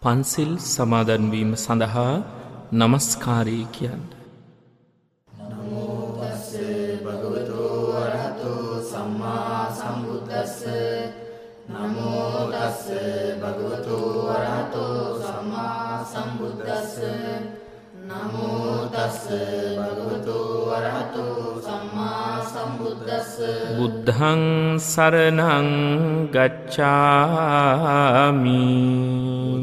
පන්සිල් සමාදන් වීම සඳහා নমස්කාරය කියන්න. නමෝ තස්ස භගවතු වරහතෝ සම්මා සම්බුද්දස්ස. නමෝ තස්ස භගවතු වරහතෝ සම්මා සම්බුද්දස්ස. නමෝ තස්ස භගවතු වරහතෝ සම්මා සම්බුද්දස්ස. බුද්ධං සරණං ගච්ඡාමි.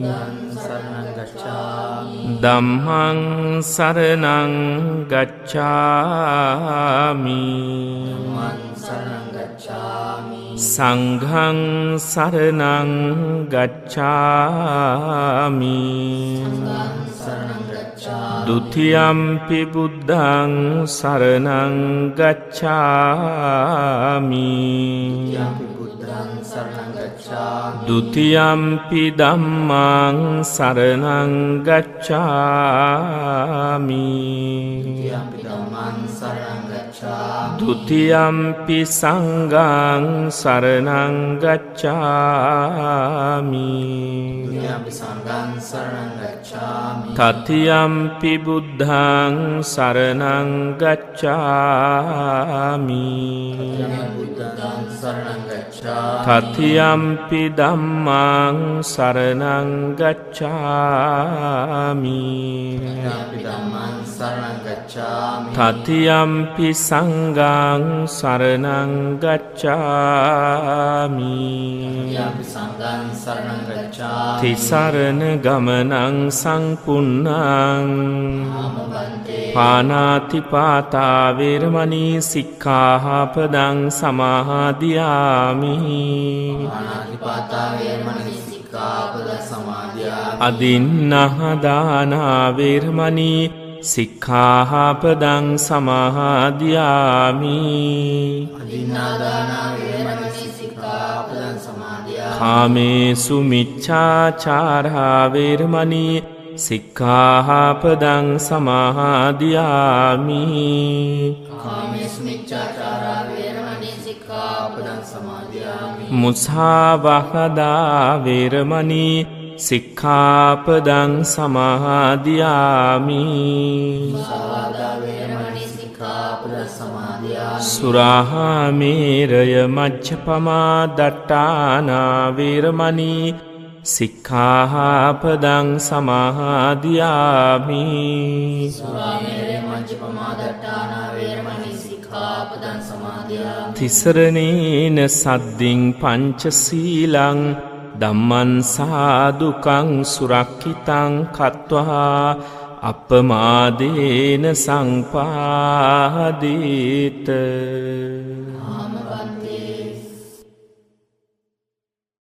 බුද්ධං සරණං ගච්ඡාමි. ධම්මං සරණං ගච්ඡාමි. ධම්මං සරණං ගච්ඡාමි. සංඝං සරණං ගච්ඡාමි. සංඝං සරණං ගච්ඡාමි. ဒ ුතියම්පි බුද්ධං සරණං ගච්ඡාමි. ဒ ුතියම්පි බුද්ධං සරණං ගච්ඡාමි. ဒ ුතියම්පි ධම්මං සරණං ගච්ඡාමි. ဒ ුතියම්පි ධම්මං සරණං ගච්ඡාමි. ဒ ුතියම්පි සංඝං සරණං ගච්ඡාමි. ဒ ුතියම්පි සංඝං සරණං ගච්ඡාමි. තතියම්පි බුද්ධං සරණං ගච්ඡාමි. තතියම්පි බුද්ධං සරණං ගච්ඡාමි. තතියම්පි ධම්මං සරණං ගච්ඡාමි. තතියම්පි ධම්මං සරණං ගච්ඡාමි. තතියම්පි සංඝං සරණං ගච්ඡාමි. තතියම්පි සංඝං සරණං ගච්ඡාමි. තිසරණ ගමනං සම්පුන්නං. ආමබන්තේ. පානාති පාතා වේරමණී සික්ඛාපදං සමාදියාමි. පානාති පාතා වේරමණී සික්ඛාපදං සමාදියාමි. අදින්නාදානා වේරමණී සික්ඛාපදං සමාදියාමි. අදින්නාදානා වේරමණී සික්ඛාපදං සමාදියාමි. කාමේසු මිච්ඡාචාරා වේරමණී සික්ඛාපදං සමාදියාමි. කාමේසු මිච්ඡාචාරා වේරමණී සික්ඛාපදං සමාදියාමි. මුසාවාදා වේරමණී සික්ඛාපදං සමාදියාමි. මුසාවාදා වේරමණී සික්ඛාපදං සමාදියාමි. සුරාමේරය මජ්ජපමා දට්ඨානා වේරමණී සික්ඛාපදං සමාදියාමි. සුරාමේරය මජ්ජපමා දට්ඨානා වේරමණී සික්ඛාපදං සමාදියාමි. තිසරණේන සද්දින් පංචශීලං ධම්මං සාදුකං සුරක්ඛිතං කତ୍වා අප්පමාදේන සංපාදීත. ආම